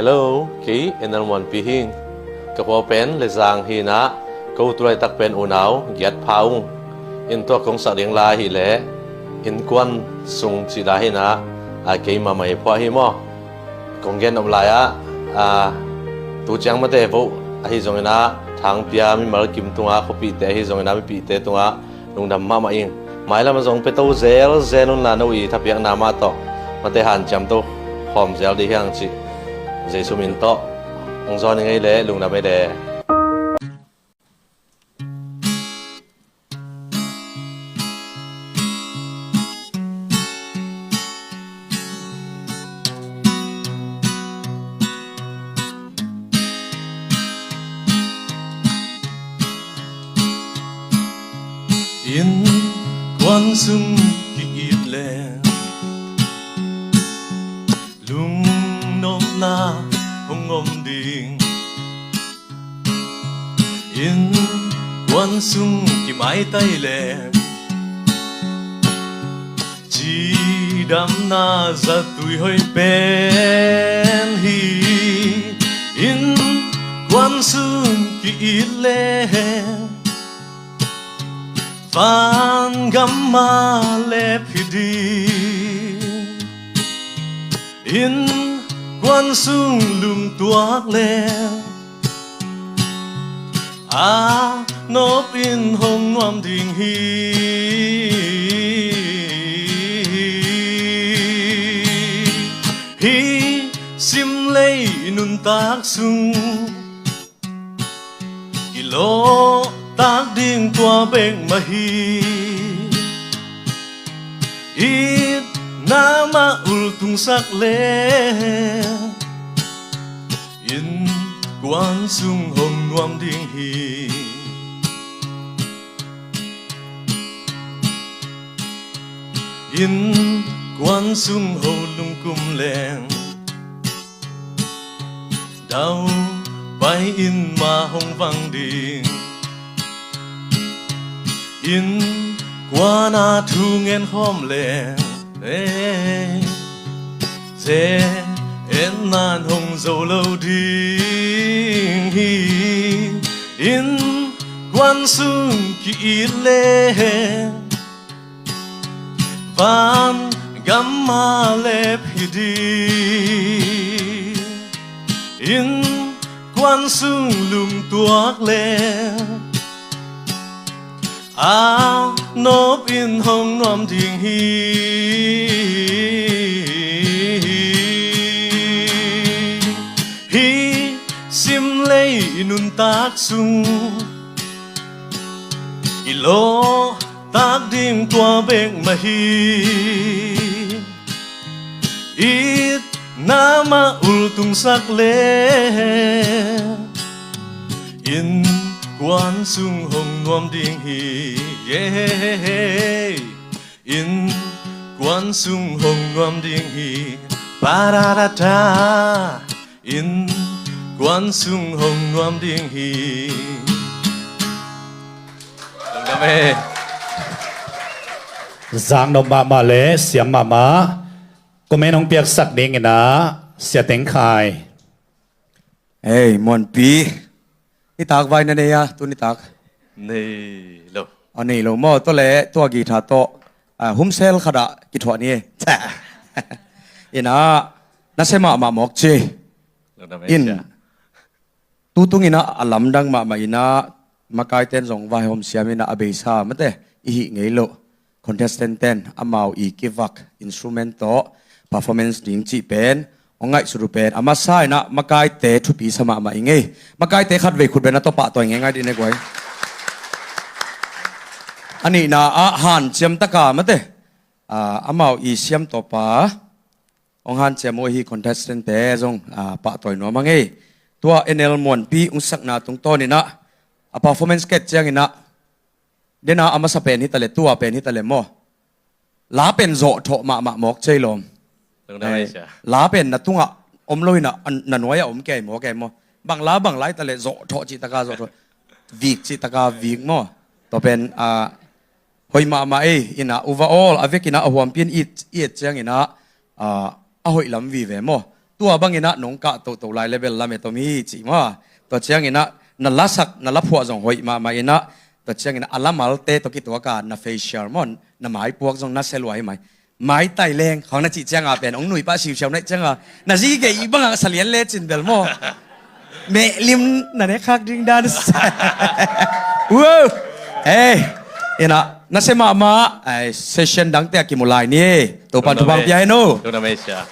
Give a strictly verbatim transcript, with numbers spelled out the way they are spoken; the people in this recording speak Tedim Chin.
Hello, kei Enel Muanpi hing. Ka khua pen Lezang hi-in ah, ko tu laitak pen unau giat pha ung. In tua kong sak ding la hi leh innkuan sung cih la hi-in ah, a, kei mahmah i phuah hi maw. Kong gen om lai-ah, a, tu ciang mate voh ahi zongin ah, thangpia mimal kim tungah, khuapihte ahi zongin ah, mipihte tungah lungdam mahmah ing. Mailam ah zong pia to zelzel un la, no i thapiakna mah tawh mate hanciam to khawm zel dih hiang cih Jesu min tawh hong zawn ing ei leh, lungdam ei leh. Innkuan sung ki-it le lungnopna hong om ding. Innkuan sung kimaitai le cidamna zatui hoih pen hi. Innkuan sung ki-it le vangam ah lep hi ding. Innkuan sung lungtuak le a nopin hong nuam ding hi. Hih simlei nuntak sung i lawhtak ding tua bek mah hi. Itna mah ultungsak le innkuan sung hong nuam ding hi. Innkuan sung ho lungkum leng daupai in mah hong vang ding. Innkuan a thu ngen khawm leng, eh, ze etnan hong zo lo ding hi. Innkuan sung ki-it leng vangam ah lep hi ding. Innkuan sung lungtuak le a nopin hong nuam ding hi. Hih simlei nuntak sung i lawh tak ding tua bek mah hi. Itna mah ultungsak le innkuan sung hong nuam ding hi. Yeah. Innkuan sung hong nuam ding hi. Pararata. Innkuan sung hong nuam ding hi. Lungdam e. Zaknop mahmah le siam mahmah. Comment hong piaksak dingin ah Sia Teng Khai. Ei, Muanpi. Nitak vai na nei a, tu nitak. Nei lo. A nei lo maw, tua le tua guitar tawh, a, humsel khat ah kithuah ni e. Ina, na sia mahmah mawk ci. Lungdam e, in sia. Tutung ina a lamdang mahmah ina, makaiten zong vaihawm siam ina a beisa mate i hih ngei loh. Contestant ten amau i kivak instrument tawh performance ding cih pen hong ngaihsut uh pen a masa ina makaite thupi sa mahmah i ngei. Makaite khatvei khut beng a tawh pahtawi ngei ngai dih ne guai. A nihna ah hanciam taka mate, a, amau i siam tawpa hong hanciam uh ahi contestant te zong, a, pahtawi nuam a ngei. Tua Enel Muanpi hong sakna tungtawn ina a performance ket ciang ina dena a masa pen hi ta le, tua pen hi ta le maw. La pen zawhthawh mahmah mawk cei lawm. Lungdam e, sia. La pen na tungah om lo ina, na nuai-ah om kei maw, kei maw. Bang la bang lai ta le zawhthawh cih taka zawhthawh. Vik cih taka vik maw. Tua pen, a, hoih mahmah ei ina, overall a vek ina a huampi in i et, i et ciang ina, a, a hoih lam vive maw. Tua bangin ah nong kah toto lai le bel lamet om hi ci maw. Tua ciangin ah na lasak na laphuah zong hoih mahmah in ah, tua ciangin ah a lamalte tawh kituak a na facial maw, na maipuak zong na se lua hi mai. Maitai leng khawng na cih ciangah pen hong nuih pah siusiau na hih ciangah na zi geih bangah salian lecin bel maw. Mehlim na ne khak ding dan. Wow. Ei, ina na se mahmah. Ei, session dangte a kimu lai ni. Topan thupha pia hen aw. Lungdam ei sia.